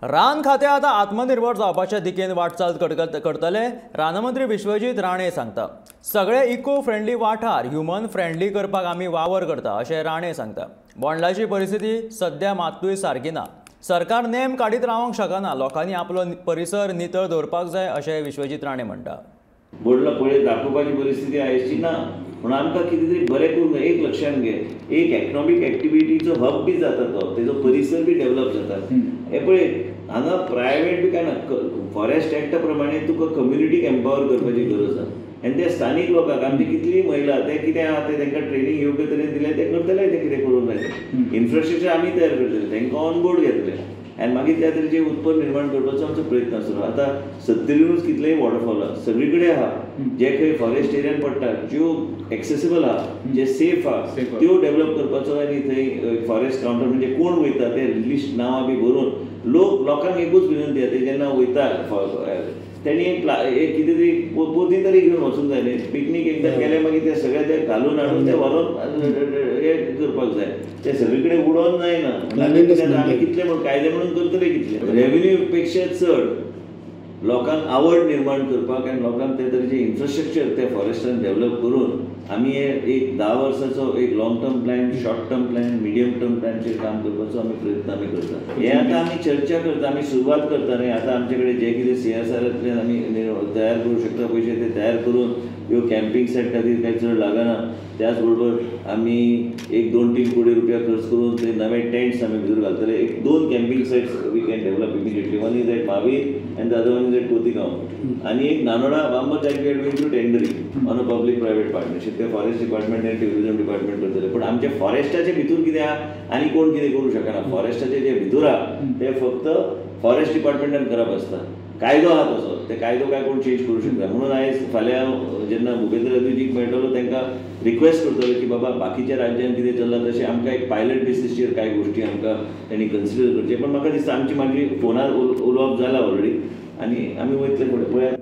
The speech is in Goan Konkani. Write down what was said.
रान खातें आतां आत्मनिर्भर जावपाच्या दिकेन वाटचाल करतले, रानमंत्री विश्वजीत राणे सांगता. सगळे इको फ्रेंडली वाठार ह्युमन फ्रेंडली करपाक आमी वावर करता अशें राणे सांगता. बोंडलाची परिस्थिती सद्या मात्तूय सारकी ना. सरकार नेम काडीत रावंक शकना, लोकांनी आपलो परिसर नितळ दवरपाक जाय अशें विश्वजीत राणे म्हणटा. बोंडला पळय दाखोवपाची परिस्थिती आयची ना, पूण आमकां कितें तरी बरें करूंक एक लक्षांत घे, एक इकनॉमीक एक्टिविटीचो हब बी जाता तो, तेजो परिसर बी डेवलप जाता. हे पळय हांगा प्रायवेट बी कांय ना, फॉरेस्ट एक्टा प्रमाणे तुका कम्युनिटीक एम्पावर करपाची गरज आसा. आनी त्या स्थानीक लोकांक आमची कितलीं महिला ते कितें आहा ते तांकां ट्रेनींग योग्य तरेन दिलें ते करतले, ते कितें करूंक जाय तें इन्फ्रास्ट्रक्चर आमी तयार करतले, तांकां ऑन बोर्ड घेतले आनी मागीर त्या तरेचें उत्पन्न निर्माण करपाचो आमचो प्रयत्न आसतलो. आतां सत्तरीनूच कितलेय वॉटरफॉल आहा, सगळी कडेन आहा, जे खंय फॉरेस्ट एरियान पडटा ज्यो एक्सेसिबल आहा, जे सेफ आहा त्यो डेवलप करपाचो. आनी थंय फॉरेस्ट कावंटर म्हणजे कोण वयता ते लिस्ट नांवां बी बरोवन लोक लोकांक एकूच विनंती आहा, ते जेन्ना वयता तेणी एक कितें तरी पोती तरी घेवन वचूंक जाय न्ही. पिकनीक एकदां गेले मागीर ते सगळे ते घालून हाडून ते व्हरोन हे करपाक जाय, ते सगळे कडेन उडोवन जायना. आमी कितले म्हण कायदे म्हणून करतले कितले, रेवेन्यू पेक्षा चड लोकांक आवड निर्माण करपाक आनी लोकांक ते तरेचें इन्फ्रास्ट्रक्चर त्या फॉरेस्टान डेवलप करून आमी हे एक 10 वर्साचो एक long term plan, short term plan, medium term प्लॅनचेर काम करपाचो आमी प्रयत्न आमी करता. हे आतां आमी चर्चा करता, आमी सुरवात करता न्ही. आतां आमचे कडेन जे कितें CSRांतल्यान आमी तयार करूंक शकता पयशे ते तयार करून ह्यो कॅम्पींग सायट खातीर कांय चड लागना. त्याच बरोबर आमी एक 2-3 कोटी रुपया खर्च करून ते नवे टेंट्स आमी भितर घालतले. एक 2 camping sites we can develop immediately, one is at Mahavir and the other one is at Cotigao, आनी एक Nanoda Bambos that we are doing through tendering on a public private partnership. ते फॉरेस्ट डिपार्टमेंट आनी ट्युरिजम डिपार्टमेंट करतले. पण आमचे फॉरेस्टाचे भितर कितें आहा आनी कोण कितें करूं शकना. फॉरेस्टाचे जे भितर आहा ते फक्त फॉरेस्ट डिपार्टमेंटान करप आसता, कायदो आहा तसो, ते कायदो काय कोण चेंज करूं शकता. म्हणून आयज फाल्यां जेन्ना भुपेंद्र यादवजीक मेळटलो तांकां रिक्वेस्ट करतलो की बाबा बाकीच्या राज्यान कितें चल्लां तशें आमकां एक पायलट बेसीसचेर कांय गोश्टी आमकां तेणी कन्सिडर करचें. पण म्हाका दिसता आमची मागीर फोनार उलोवप जालां ऑलरेडी आनी आमी वयतले फुडें पळया.